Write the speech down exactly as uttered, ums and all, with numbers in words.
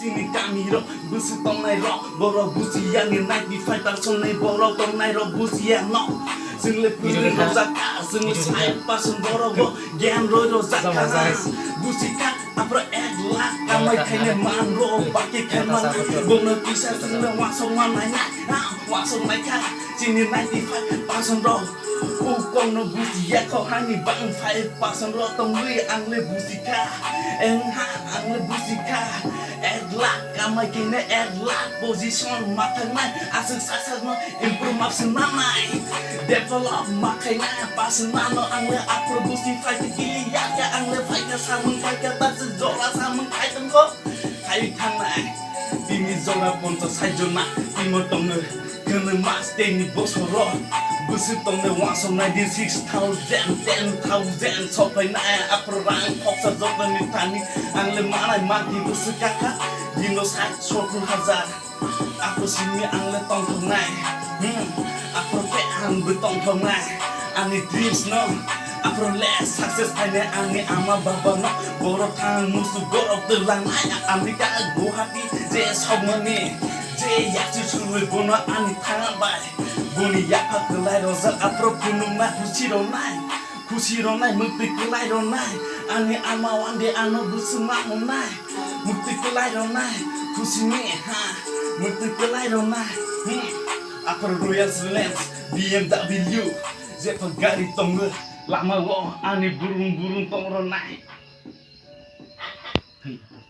Chini kami rok bwswk tongnai rok, borok bujiya ni ninety five percent ni borok tongnai rok bujiya no. Chwng le pwrwi rojak ka, chwng le five percent borok bo gyan roi rojak ka. Bujika, aphro ek lakh kamai khaine man rok, baki khe man, bono kisa chwng le wasok ma nai na, wasok nai kha. Chini ninety five percent rok, ukong no bujiya kho hani bang five percent rok tongwi ang le bujikha. Engha ang le bujikha. Ek lakh kamai khaine ek lakh position ma thangnai, aswk sasak no improve ma se nanai. Develop ma khaina pass nano ang le aphro buji phai khe kili ya khe ang le phai khe samung khai khe ta se jora samung khai tong kho. Khai thangnai. Tini jora ponchas sai jona timo tongo. Kene mas teni bosoro bwswk tongnai wansong ninety six thousand, ten thousand sokphainai aphro rang khoksa jotoni thani ang le manai manti bwswk kakha dino sat sottur hajar aphro simi ang le tongthoknai. Hmm, aphro khe ang bo tongthoknai. Ani dreams no aphro le success phainai ani ama baba no borok thang musu borok twlangnai America Guwahati je sokmani je yaksi sului bono ani thang bai boni yapha kwlai rojak aphro phunukna khusi roknai khusi roknai muktwi kwlai roknai ani ama wande ano bwswk ma hwnai muktwi kwlai roknai khusini ha muktwi kwlai roknai hmm aphro Royal Challenge B M W jepha gari tongo lama o ani burung burung tong roknai.